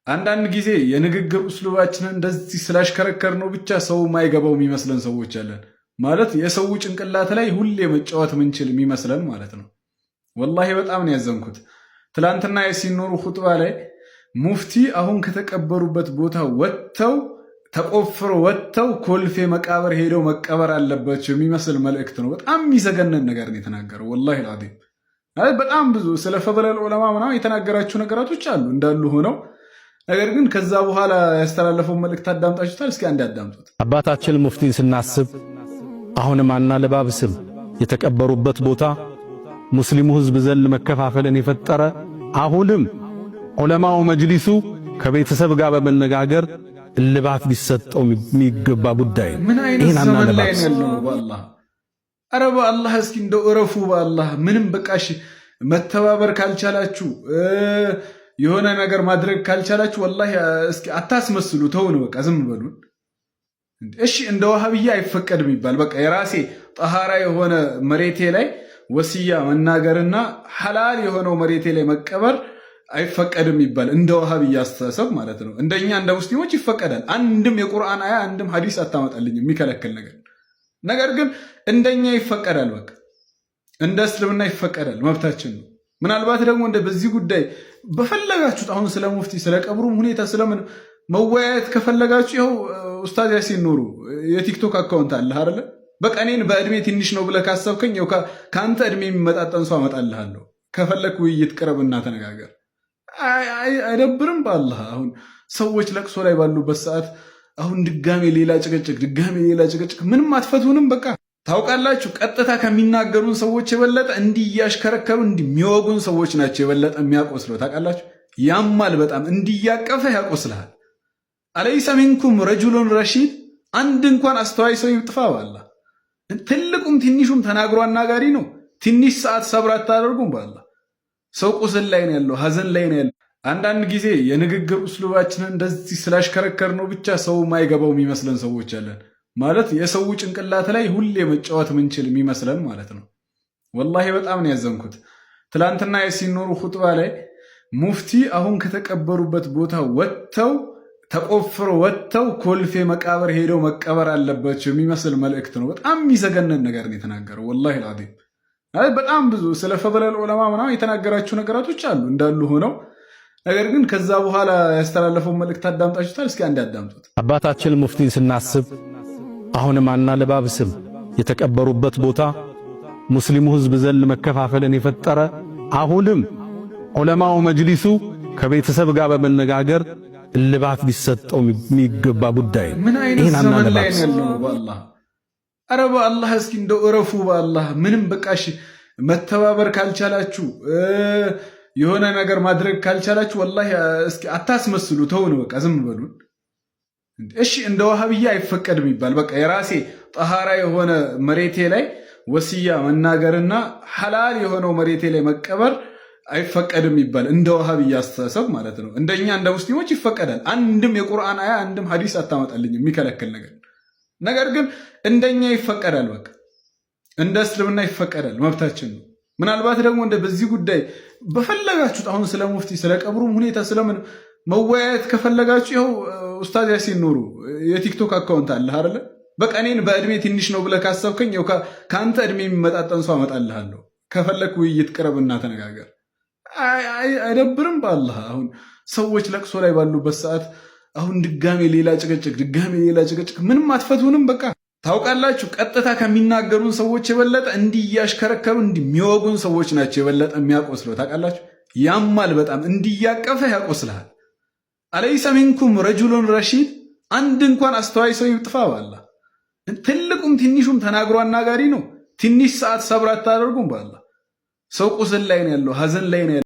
አንዳንድ ጊዜ የንግግር ኡስሉባችንን እንደዚህ ስላሽከረከር ነው ብቻ ሰው ማይገባው የሚመስለን ሰዎች አለን። ማለት የሰው ጭንቅላት ላይ ሁሌ መጫወት ምንችል የሚመስለን ማለት ነው። ወላሂ በጣም ነው ያዘንኩት። ትላንትና የሲኖሩ ኹጥባ ላይ ሙፍቲ አሁን ከተቀበሩበት ቦታ ወጥተው ተቆፍሮ ወጥተው ኮልፌ መቃብር ሄደው መቀበር አለባቸው የሚመስል መልእክት ነው። በጣም የሚዘገነን ነገር ነው የተናገረው። ወላሂ العظيم በጣም ብዙ ስለ ፈضለል ዑለማ ምናምን የተናገራቸው ነገራቶች አሉ እንዳሉ ሆነው፣ ነገር ግን ከዛ በኋላ ያስተላለፈውን መልእክት አዳምጣችሁታል። እስኪ አንድ አዳምጡት። አባታችን ሙፍቲን ስናስብ አሁንም አናለባብስም። የተቀበሩበት ቦታ ሙስሊሙ ሕዝብ ዘንድ መከፋፈልን የፈጠረ፣ አሁንም ዑለማው መጅሊሱ ከቤተሰብ ጋር በመነጋገር እልባት ሊሰጠው የሚገባ ጉዳይ ነው። ምን አይነት ዘመን ላይ ነው ያለነው? በአላህ፣ ኧረ በአላህ፣ እስኪ እንደው እረፉ። በአላህ፣ ምንም በቃሽ። መተባበር ካልቻላችሁ፣ የሆነ ነገር ማድረግ ካልቻላችሁ፣ ወላሂ እስኪ አታስመስሉ። ተውን፣ በቃ ዝም በሉን። እሺ፣ እንደ ዋሃብያ አይፈቀድም ይባል፣ በቃ የራሴ ጠሃራ የሆነ መሬቴ ላይ ወስያ መናገርና ሐላል የሆነው መሬቴ ላይ መቀበር አይፈቀድም ይባል፣ እንደ ዋሃብያ አስተሳሰብ ማለት ነው። እንደኛ እንደ ሙስሊሞች ይፈቀዳል። አንድም የቁርአን አያ አንድም ሐዲስ አታመጣልኝ የሚከለክል ነገር። ነገር ግን እንደኛ ይፈቀዳል። በቃ እንደ እስልምና ይፈቀዳል፣ መብታችን ነው። ምናልባት ደግሞ እንደ በዚህ ጉዳይ በፈለጋችሁት አሁን ስለ ሙፍቲ፣ ስለ ቀብሩም ሁኔታ፣ ስለምን መወያየት ከፈለጋችሁ፣ ይኸው ኡስታዝ ያሲን ኑሩ የቲክቶክ account አለ አይደለ? በቃ እኔን በእድሜ ትንሽ ነው ብለህ ካሰብከኝ ከአንተ እድሜ የሚመጣጠን ሰው አመጣልሃለሁ። ከፈለክ ውይይት ቅረብና ተነጋገር። አይደብርም? በአላህ፣ አሁን ሰዎች ለቅሶ ላይ ባሉበት ሰዓት አሁን ድጋሜ ሌላ ጭቅጭቅ፣ ድጋሜ ሌላ ጭቅጭቅ፣ ምንም አትፈቱንም። በቃ ታውቃላችሁ፣ ቀጥታ ከሚናገሩን ሰዎች የበለጠ እንዲህ እያሽከረከሩ እንዲህ የሚወጉን ሰዎች ናቸው የበለጠ የሚያቆስለው። ታውቃላችሁ፣ ያማል በጣም፣ እንዲያቀፈ ያቆስልሃል። أليس منكم رجل رشيد፣ አንድ እንኳን አስተዋይ ሰው ይጥፋ። በአላህ፣ ትልቁም ትንሹም ተናግሮ አናጋሪ ነው። ትንሽ ሰዓት ሰብር አታደርጉም? በአላህ፣ ሰው ቁስል ላይ ነው ያለው፣ ሀዘን ላይ ነው ያለው። አንዳንድ ጊዜ የንግግር ኡስሉባችንን እንደዚህ ስላሽከረከር ነው ብቻ ሰው ማይገባው የሚመስለን ሰዎች አለን። ማለት የሰው ጭንቅላት ላይ ሁሌ መጫወት ምንችል የሚመስለን ማለት ነው። ወላሂ በጣም ነው ያዘንኩት። ትላንትና የሲኖሩ ኹጥባ ላይ ሙፍቲ አሁን ከተቀበሩበት ቦታ ወጥተው ተቆፍሮ ወጥተው ኮልፌ መቃብር ሄደው መቀበር አለባቸው የሚመስል መልእክት ነው። በጣም የሚዘገነን ነገር ነው የተናገረው። ወላሂ العظيم በጣም ብዙ ስለ ፈضለል ዑለማ ምናምን የተናገራቸው ነገራቶች አሉ እንዳሉ ሆነው፣ ነገር ግን ከዛ በኋላ ያስተላለፈውን መልእክት አዳምጣችሁታል። እስኪ አንድ አዳምጡት። አባታችን ሙፍቲን ስናስብ አሁንም አናለባብስም። የተቀበሩበት ቦታ ሙስሊሙ ሕዝብ ዘንድ መከፋፈልን የፈጠረ፣ አሁንም ዑለማው መጅሊሱ ከቤተሰብ ጋር በመነጋገር እልባት ሊሰጠው የሚገባ ጉዳይ ነው። ምን አይነት ዘመን ላይ ነው ያለነው? በአላህ፣ ኧረ በአላህ፣ እስኪ እንደው እረፉ። በአላህ፣ ምንም በቃሽ። መተባበር ካልቻላችሁ፣ የሆነ ነገር ማድረግ ካልቻላችሁ፣ ወላሂ እስኪ አታስመስሉ። ተውን፣ በቃ ዝም በሉን። እሺ፣ እንደ ዋሃብያ አይፈቀድም ይባል፣ በቃ የራሴ ጠሃራ የሆነ መሬቴ ላይ ወስያ መናገርና ሐላል የሆነው መሬቴ ላይ መቀበር አይፈቀድም ይባል፣ እንደ ዋሃብያ አስተሳሰብ ማለት ነው። እንደኛ እንደ ሙስሊሞች ይፈቀዳል። አንድም የቁርአን አያ አንድም ሐዲስ አታመጣልኝ የሚከለክል ነገር። ነገር ግን እንደኛ ይፈቀዳል። በቃ እንደ እስልምና ይፈቀዳል፣ መብታችን ነው። ምናልባት ደግሞ እንደ በዚህ ጉዳይ በፈለጋችሁት አሁን ስለ ሙፍቲ፣ ስለ ቀብሩም ሁኔታ፣ ስለምን መወያየት ከፈለጋችሁ፣ ይኸው ኡስታዝ ያሲን ኑሩ የቲክቶክ account አለ አይደለ? በቃ እኔን በእድሜ ትንሽ ነው ብለህ ካሰብከኝ ከአንተ እድሜ የሚመጣጠን ሰው አመጣልሃለሁ። ከፈለክ ውይይት ቅረብና ተነጋገር። አይደብርም? በአላህ፣ አሁን ሰዎች ለቅሶ ላይ ባሉበት ሰዓት አሁን ድጋሜ ሌላ ጭቅጭቅ፣ ድጋሜ ሌላ ጭቅጭቅ፣ ምንም አትፈቱንም። በቃ ታውቃላችሁ፣ ቀጥታ ከሚናገሩን ሰዎች የበለጠ እንዲህ እያሽከረከሩ እንዲህ የሚወጉን ሰዎች ናቸው የበለጠ የሚያቆስለው። ታውቃላችሁ፣ ያማል በጣም፣ እንዲያቀፈ ያቆስልሃል። أليس منكم رجل رشيد፣ አንድ እንኳን አስተዋይ ሰው ይጥፋ። በአላህ፣ ትልቁም ትንሹም ተናግሮ አናጋሪ ነው። ትንሽ ሰዓት ሰብር አታደርጉም? በአላህ፣ ሰው ቁስል ላይ ነው ያለው፣ ሀዘን ላይ ነው ያለው።